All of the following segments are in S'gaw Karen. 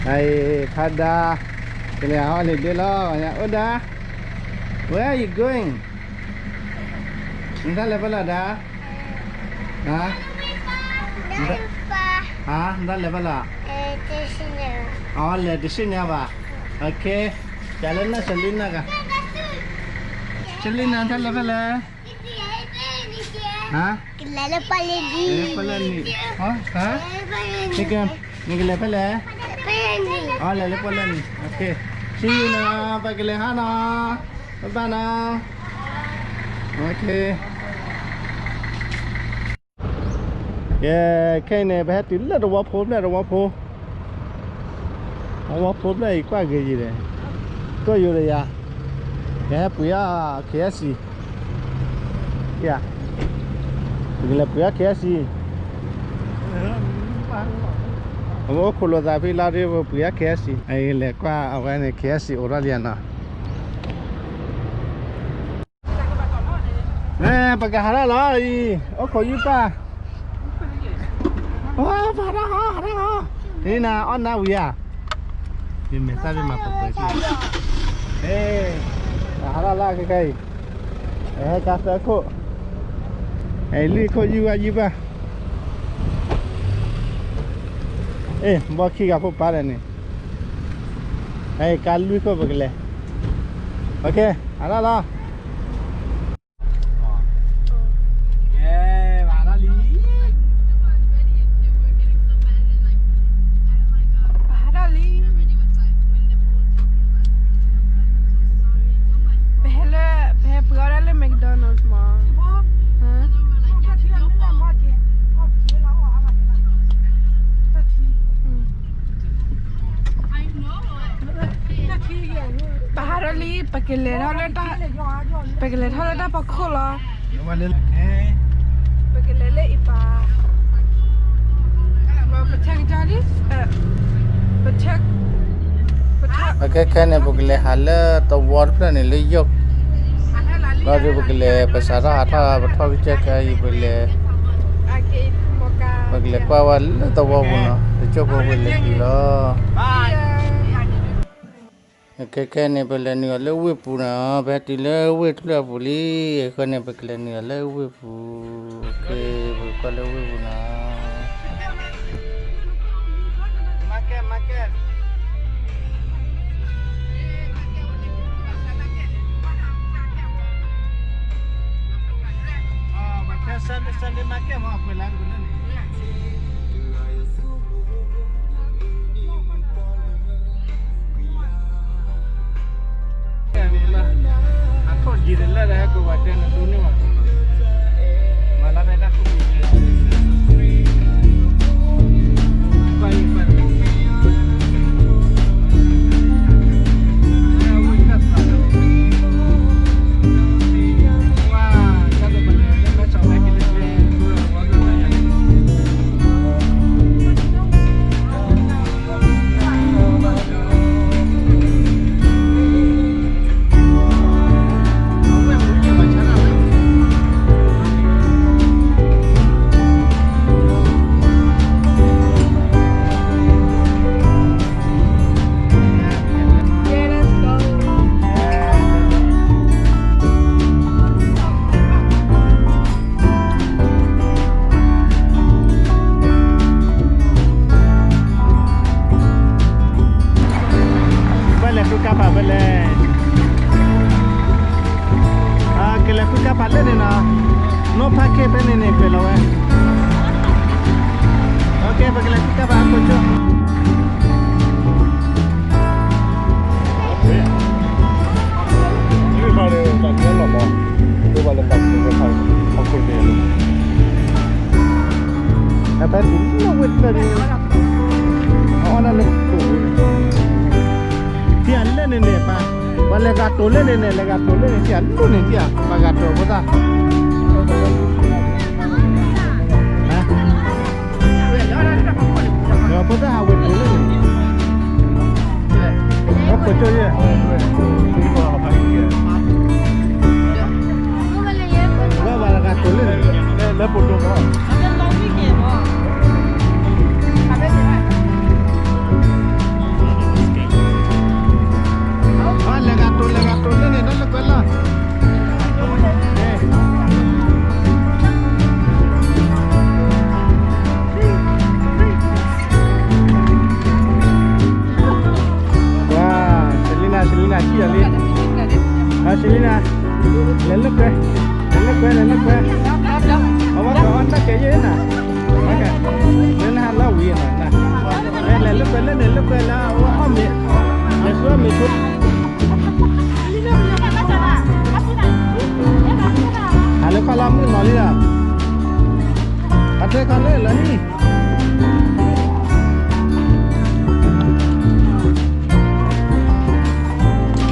အံၤ ဖါဒါ ကလဲၤဟီလ့ၤဒ့လီၤ အိၣ်ဒါ Where are you going? နတၢ်လဲၤဖဲလဲၣ်ဒါ ဟါ နတၢ်လဲၤဖဲလဲၣ် အလဲၤတဆ့ညါဘၣ် OK ကလဲၤလၢနီၢ်စလံနီၢ်ဂၤ စလံနီၢ် နတၢ်လဲၤဖဲလဲၣ် ဟါ ကလဲၤလၢပီၣ်လဲၣ်နံၤ ပီၣ်လဲၣ်နံၤ ဟါ နကလဲၤဖဲလဲၣ် အလဲၤလၢပီၣ်လဲၣ်နံၤ OK see you နီၤ ပကလဲၤဟါနီၤ bye bye နီၤ OK ကဲ ခဲအံၤန့ၣ် ပဟဲတုၤလၢတဝီဖိဖျၢၣ် တဝီဖိ တဝီဖိဖျၢၣ်အံၤကွၢ်ဂ့ၤယံၤဒီး ကီၢ်ယိၤဒီးယၤ ကဟဲပှ့ၤအီၣ် KFC ယၤ ပကလဲၤပှ့ၤအီၣ် KFC အဝဲအိၣ်ခိးလိာ်သးဖဲလါဒ် ပပှ့ၤအီၣ် KFC အံၤလဲၤကွၢ်အဝဲန့ၣ် KFC အိၣ်ထီၣ်လံနီၤ ပကဟးထီၣ်လီၤအံၤ အိၣ်ခိးယုၢ်ပၢ် ပဟးထီၣ်ဟီ ဟးထီၣ်ဟီ နအီၣ်နါဝံၤဧါ မ့ၢ်သၣ်မ့ၢ်မၤပှဲၤပှဲၤ ပဟးထီၣ်လၢခဲခဲအံၤ ဟဲကါသၢခိၣ် အံၤလွံၢ်ခိၣ်ယုၢ်ဝဲယုၢ်ပၢ် အ့ ဘီခံဂၤဖိပာ်ဒီးန့ၣ် အံၤကါလွံၢ်ခိၣ်ပကလဲၤ OK ဟးထီၣ်လီၤ ပဟးထီၣ်လံ ပဟဲလၢ ပဟဲပှ့ၤအီၣ်ဒၣ်လၢ McDonald's မး ပဟးထီၣ်လံ ပကလဲၤထီၣ်လၢတၢ် ပကလဲၤထီၣ်လၢတၢ်ဖီခိၣ်လီၤ ပကလဲၤလၢအံၤပၤ ပဆဲးကဒါလံ ပဆဲး ခဲခဲန့ၣ် ပကလဲၤဟးလၢတဝီတဖျၢၣ်န့ၣ်လၢယိာ် လီၤဒုးပကလဲၤ ပစးထီၣ်ဟးထီၣ် ပထီၣ်ကစၢၢ်ခါအံၤ ပလဲၤ ပကလဲၤကွၢ်ဝဲလၢတဝီပူၤနီၤ တကၠိၢ်ဖိပလဲၤတုၤလီၤ ခဲခဲန့ၣ် ပလဲၤနုာ်အီၤလၢဝ့ၢ်ပူၤနီၤ ပဟဲတုၤလၢဝ့ၢ်တဖျၢၣ်အပူၤလံ အဃိန့ၣ် ပကလဲၤနုာ်အီၤလၢဝ့ၢ်ပူၤ ပကွၢ်လၢဝ့ၢ်ပူၤနီၤ Sunday market မ့ၢ်ပှဲၤလၢန့ၣ် အထီၣ်ယံၤတလၢ်လၢဟဲကဝၤတဲနဒိးန့ၢ်ဘၣ် မၤလၢဖဲတၢ်ခိၣ် ဖဲလဲၣ်ဃုကါဖးဖဲလဲၣ် ကလဲၤဃုကါဖးလၢန့ၣ်နီၤ no parking ဖဲန့ၣ်န့ၣ် ကွဲးလီၤဝဲ ပကလဲၤဃုကါဖးအခိၣ်ကၠိ ဖဲတုၤလၢဝ့ၢ်တဖျၢၣ်န့ၣ် အီၣ်ဒၣ်လၢခိၣ်ဝ့ၢ်တဖျၢၣ်န့ၣ် ထံၣ်အလၢန့ၣ်န့ၣ်ပၢ် ပှၤလဲၤဂၤတိၤလၢန့ၣ်န့ၣ် လဲၤဂၤတိၤလၢန့ၣ် ထံၣ်အလၢန့ၣ်ထံၣ်ဧါ ပှၤဂၤတိၤဖိသၣ် ဒီးဖိသၣ်ဟးဝ့ၤတိၤလၢန့ၣ် အခိၣ်ကၠိယဲၢ် ဝဲဘၣ်လၢဂၤတိၤလၢန့ၣ် လၢပဒိၣ်မး လၢလီၤဝံၣ်က့ၤမး ခါဖဲန့ၣ် နၤ, လဲၤလၢကွဲ, လဲၤလၢကွဲ, လဲၤလၢကွဲ, အဝဲကအီၣ်တၢ်ကဲယဲနၤ, လၢနဟးလီၤဝံၤနၤ, လဲၤလၢကွဲလၢန့ၣ် လၢကွဲလၢအဝဲအီၣ်မ့ၤ, လဲၤဃုအီၣ်မ့ၤဆိ, ဟးလၢခီၣ်လၢမုၢ်နီၤလံဒီး, အထွဲခီလၢလီၤနံၣ်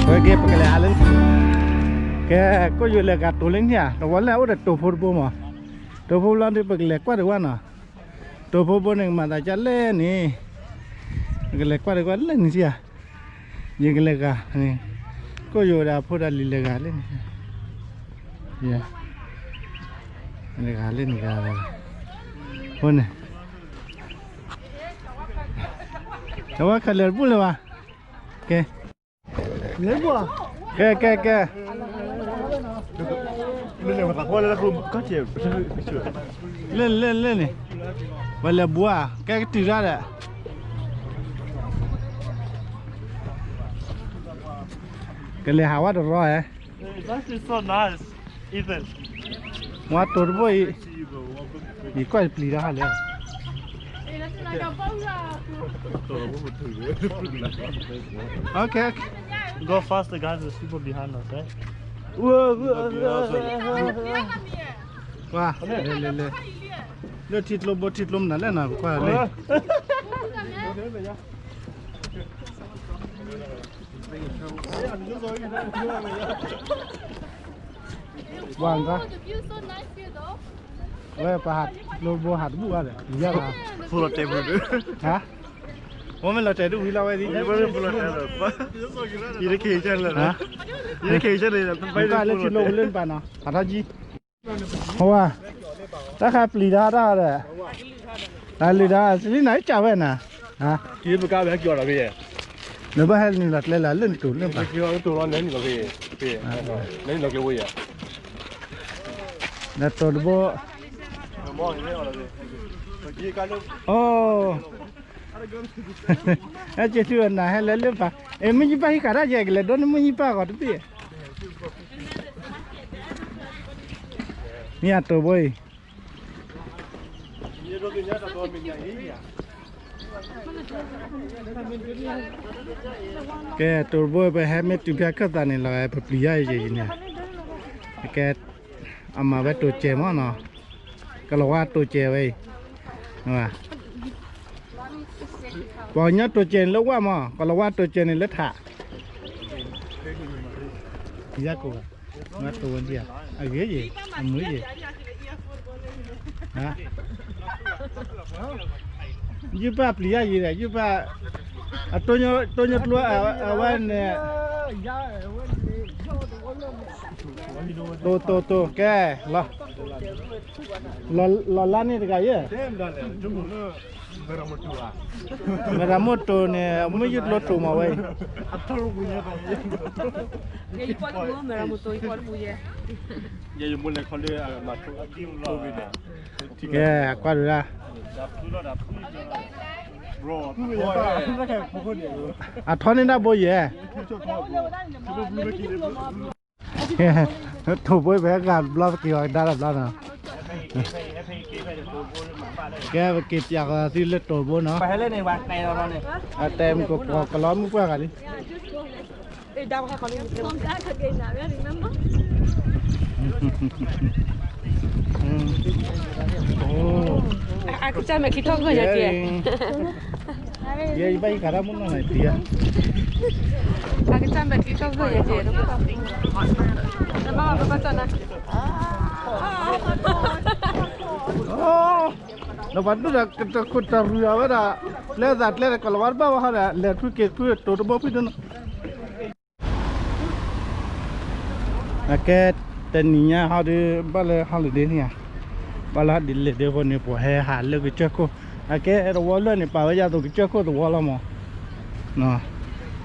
ဝဲက့ၤပကလဲၤဟးလၢ, ကဲ, ကိးယိၤလဲၤဂၤတိၤလၢနံၣ်ဧါ, တဝီလၢအအိၣ်ဒီးတိၤဖိတဘိမး, တိၤဖိလီၤဒုး ပကလဲၤကွၢ်ဒံးဝဲနီၤ, တိၤဖိဘိန့ၣ် ကမၤသးဒ်လဲၣ်န့ၣ်, ပကလဲၤကွၢ်ဒံးဝဲလၢန့ၣ်ဧါ, ယကလဲၤဂၤန့ၣ်, ကိးယိၤဒီးအဖိဒီးလံၤလဲၤဂၤလၢန့ၣ်, လဲၤဂၤလၢန့ၣ်ဂၤ, ဖိန့ၣ် တဝီခဲလၢာ်တဘူၣ်လၢၤဘၣ်, ကဲ, ကဲ, ကဲ, ကဲ, လၢ လၢ လၢန့ၣ်, ပလဲၤဘူးဧါ, ကဲကတုၤတၢ်ဒီး, ကလဲၤဟးဝဲတရီဧါ, ဝါတိၤတဘိအံၤ, ယကွၢ်ပျံၤတၢ်ဟါလၢ Okay, okay. Go faster, guys. There's people behind us, right? ဝါ, လဲၤ, လဲၤ, လဲၤ, လၢထံကျိဘိထံကျိမနုၤလဲၣ်နၤ ပကွၢ်လၢ ဝါ, ဝဲပဟးကျိဘိဟးတဘူၣ်ဘၣ်ဒီး ယၤလီၤ, ဖိလီၤတဲာ်, ဟါ, ဝဲမ့ၢ်လီၤတဲာ်ဒုးဝံၤလီၤဝဲဒ်, ယတခ့ဆၢလၢ, ယတခ့ဆၢလၢ, လၢထံကျိပူၤလၢနပာ်နီၤ ဟးထီၣ်ကံ ဟဝါ, တၢ်ခါပျံၤတၢ်တၢ်ဒီး, တၢ်လုၢ်တၢ်စလံနၤကၢ်ဝဲနၤ, နဘၣ်ဟဲနုာ်လီၤကျဲလၢာ်လၢနတိၤလၢပှၤ, လၢတိၤတဘိ, အိ, အဲက့ၤသုအနၤဟဲလၢလၢပၢ်, အဲ မုၢ်ယပၢ်ဟံးဃာ်တၢ်ယဲၢ်ကလဲၤဒိးန့ၢ်မုၢ်ယပၢ်ဂီၤတဘ့ၣ် မ့ၢ်အတိၤဘိအံၤ, ကဲ တိၤဘိ ပဟဲမ့ၢ်တုၤဖဲခၢၣ်သးန့ၣ်လီၤ ပပျံၤယါယဲၢ်ယံၤန့ၣ်, ကဲ, အမၤဝဲတိၤစဲးမးနီၤ, ကလီၤဝါတိၤစဲးဝဲအံၤ, ပှၤကညီတိၤစဲးန့ၣ်လၢဝၣ်မး, ကလီၤဝါတိၤစဲးန့ၣ်လၢထး ယၤကိၣ်, မၤတိၤဝဲဒၣ်, အဂ့ၤယဲၢ်, အမုာ်ယဲၢ်, ယုၢ်ပၢ်ပျံၤယါယံၤဒီး ယုၢ်ပၢ်, အတိၢ်ညိကျိအဝဲန့ၣ်, တိၤတိၤတိၤ ကဲ, လီၤလါန့ၣ်တဂၤယဲၢ် မရၤမိၢ်တိၤန့ၣ် မုၢ်ယုၢ်ကျိတိၤမးဝဲအံၤ, ကဲ, အကွၢ်ဒၣ်, အထီန့ၢ်တၢ်ဘိယဲၢ် တိၤဘိ ပဟဲဂၤတဘျီ ပက့ၤအီၤကဒါတဘျီနီၤ, ကဲ ပက့ၤပၠးဃီၤသုလၢတိၤဘိနီၤ, အတဲမုၢ်ကပီၤကလီမုၢ်ပှၢ်ဂၤလံ, အကစၢ်မဲာ်ချံထီၣ်ဂၢၢ်ယဲၢ်က့, ယဲယဘၣ်ယခးတၢ်မုၢ်နီၤန့ၣ်တံၤ, အကစၢ်မဲာ်ချံထီၣ်ဂၢၢ်ယဲၢ်က့, ဘၣ်ဘၣ်ဘၣ်ဘၣ်တၢ်နၤ, ဒီးပှၤဒိၣ်ဒီးကတခိၣ်တရူးအဝဲဒၣ်, ကျဲသးကျဲဒီးကလီၤဝါတဘၣ်ဝဲဟီဒီး လဲၤဖုက့ၤဖုတိၤတဘိဖုဒိၣ်နီၤ အကဲ, တနံၤညါဟီဒုး ဘၣ်လၢ holiday န့ၣ်ဧါ, ဘၣ်လၢ holiday အဃိန့ၣ် ပှၤဟဲဟးလၢကစၢၢ်ခိၣ်, အကဲ တဝီလၢာ်န့ၣ် ပာ်ဝဲယၤသိးကစၢၢ်ခိၣ်သဝီလီၤမး,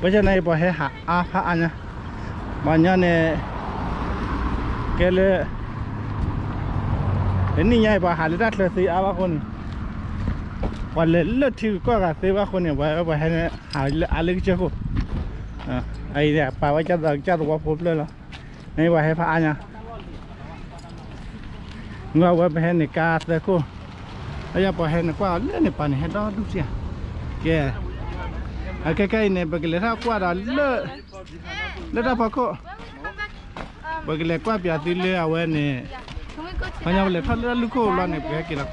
ဘၣ်ဆၣ်န့ၣ် ပှၤဟဲဟးအါဖးအါညါ, ပှၤညီန့ၣ်, ကဲလၢ တနံၤညါအံၤ ပှၤဟးလၢတၢ်ချၢသ့အါဘၣ်အဃိန့ၣ်, ပှၤလဲၤလၢထံဂုၤကီၢ်ဂၤသ့ဘၣ်အဃိန့ၣ် ပှၤဟဲဟးလၢအါလၢကစၢၢ်ခိၣ်, အံၤန့ၣ် ပာ်ဝဲကၢ်သးကစၢ်သဝီဖိဖျၢၣ်လီၤ, န့ၣ်ပှၤဟဲဖးအါညါ, မ့ၢ်ဝဲပဟဲန့ၣ်ကါသၢခိၣ်, အယၤပှၤဟဲန့ၣ်ကွၢ်အီၤလၢန့ၣ်ပၤန့ၣ် ဟဲဒီဒူၣ်စ့ၢ်ဧါ, ကဲ, အခဲခဲအံၤန့ၣ် ပကလဲၤထီၣ်ကွၢ်ဒီးလၢ, လၢတၢ်ဖီခိၣ်, ပကလဲၤကွၢ်ပၠးသုလၢအဝဲန့ၣ်, ခီပညီပလဲၤထီၣ်လၢတၢ်လူၢ်ခိၣ်လီၤန့ၣ် ပဟဲက့ၤလီၤ.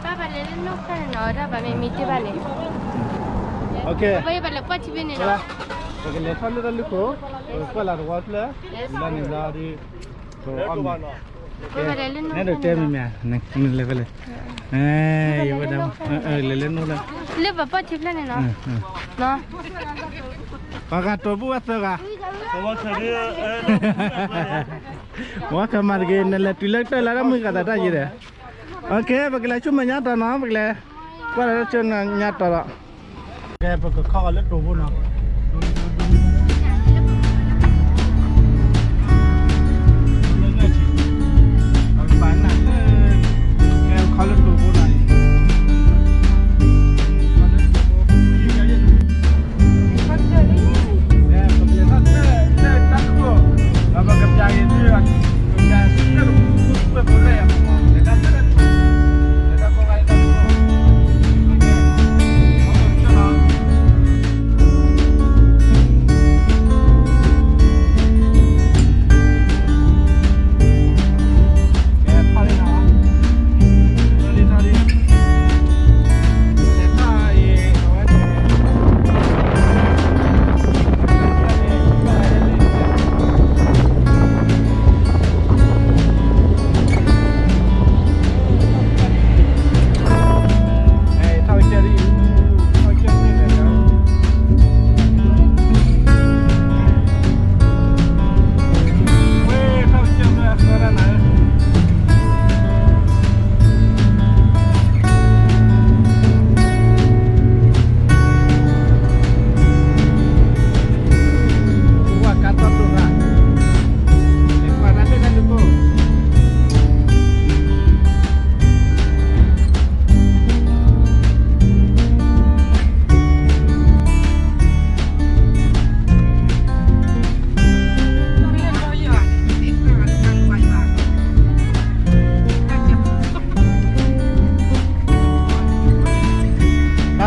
ပကလဲၤထီၣ်လၢတၢ်လူၢ်ခိၣ်, ပကကွၢ်လၢတၢ်လူၢ်ခိၣ်, ပကကွၢ်လၢတဝီဖျၢၣ်, လီၤန့ၣ်လီၤဒီး, ပအီၣ်မ့ၤ, နဲဒိးတဲမ့ၢ်မ့ၢ်, နလဲၤဖဲလဲၣ်, ယဝဲဒၣ်, လဲၤလၢနအိၣ်လၢ, လၢပပီၢ်ထံဖျၢၣ်န့ၣ်နီၤ, ပှၤဂၤတိာ်ဘူၣ်ဝဲသၢဂၤ, ဝဲကမၤတဂ့ၤ နလဲၤတုၤလၢကတၢၢ်လၢတၢ်မုၢ်ဂၤသးတၢ်ယံၤဒီး, အခဲ ပကလဲၤဆူမဲာ်ညါတီၤနီၤ ပကလဲၤ, ကွၢ်လၢဆူမဲာ်ညါတီၤလီၤ, ကဲ ပကခီအီၤလၢတိာ်ဖိနီၤ,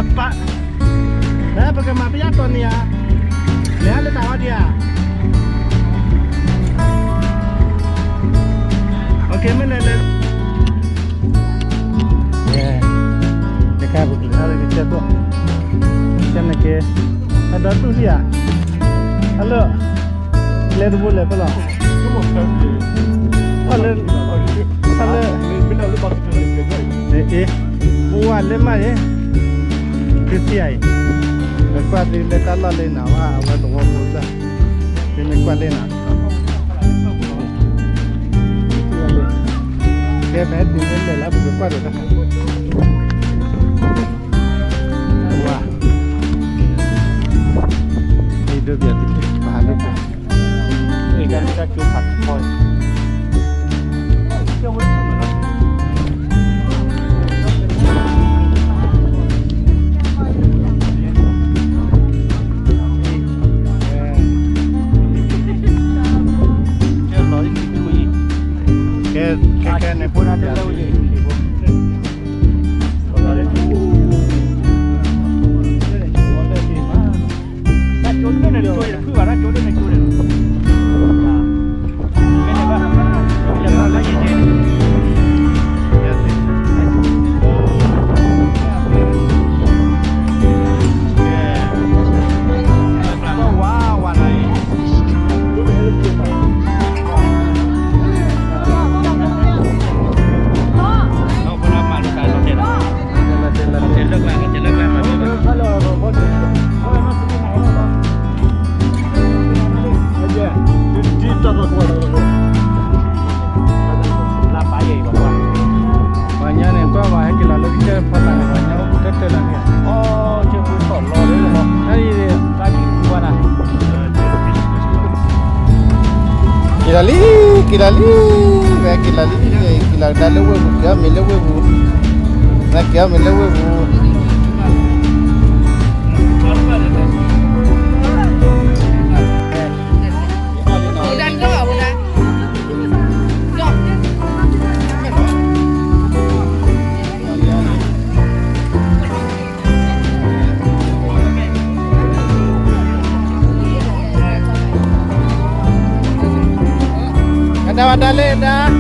ပပာ်, လၢပကမၤပယၢ်တီၤန့ၣ်ဧါ, လဲၤလၢတၢ်အီဒံးဧါ, မ့ၢ်လဲၤလဲၤ တခါပကလဲၤထီၣ်လၢကစၢၢ်ခိၣ်, ကဲန့ၣ်က့, အဒီဒူၣ်ဒံးဧါ, အလၢ, လဲၤတဘိလဲၤဖဲလီၤ, လၢ, လၢ, အ့, ပဝဲလၢမးန့ၣ်, ကသံၣ်အံၤ, ပကွၢ်သုလၢတၢ်လီၢ်လၢနၤဝဲ အဝဲသဝီဖိစၢ်, သုမ့ၢ်ကွၢ်လၢနၤ ကဲဖဲတုၤမ့ၢ်လဲၤလၢပကကွၢ်ဒီးတၢ်, ဝါ, အံၤဒိးဘၣ်သု, ပဟးလိာ်ကွဲ, တၢ်ကၠိဖးထီ, ကဲ, ကဲ, ကဲန့ၣ်, တၢ်ကၠိဒိၣ်န့ၣ်ကၠိန့ၣ်, တဖုဘၣ်တၢ်ကၠိဒိၣ်န့ၣ်ကၠိန့ၣ်လီၤ. ပှၤညါန့ၣ် ကွၢ်ဝဲဟဲက့ၤလီၤလၢကစၢၢ်ဖီလာ်န့ၣ် ပှၤညါအိၣ်တၢ်တၢၢ်လၢန့ၣ်, တၢ်အံၤ က့ၤလီၤလံ, က့ၤလီၤလံ, ဝဲက့ၤလီၤလံ, က့ၤလီၤကဒါလၢဝ့ၢ်ပူၤ, က့ၤအီၣ်မ့ၤလၢဝ့ၢ်ပူၤ, ဝဲက့ၤအီၣ်မ့ၤလၢဝ့ၢ်ပူၤ, က့ၤလီၤ တၢ်လဲၤဒၣ်,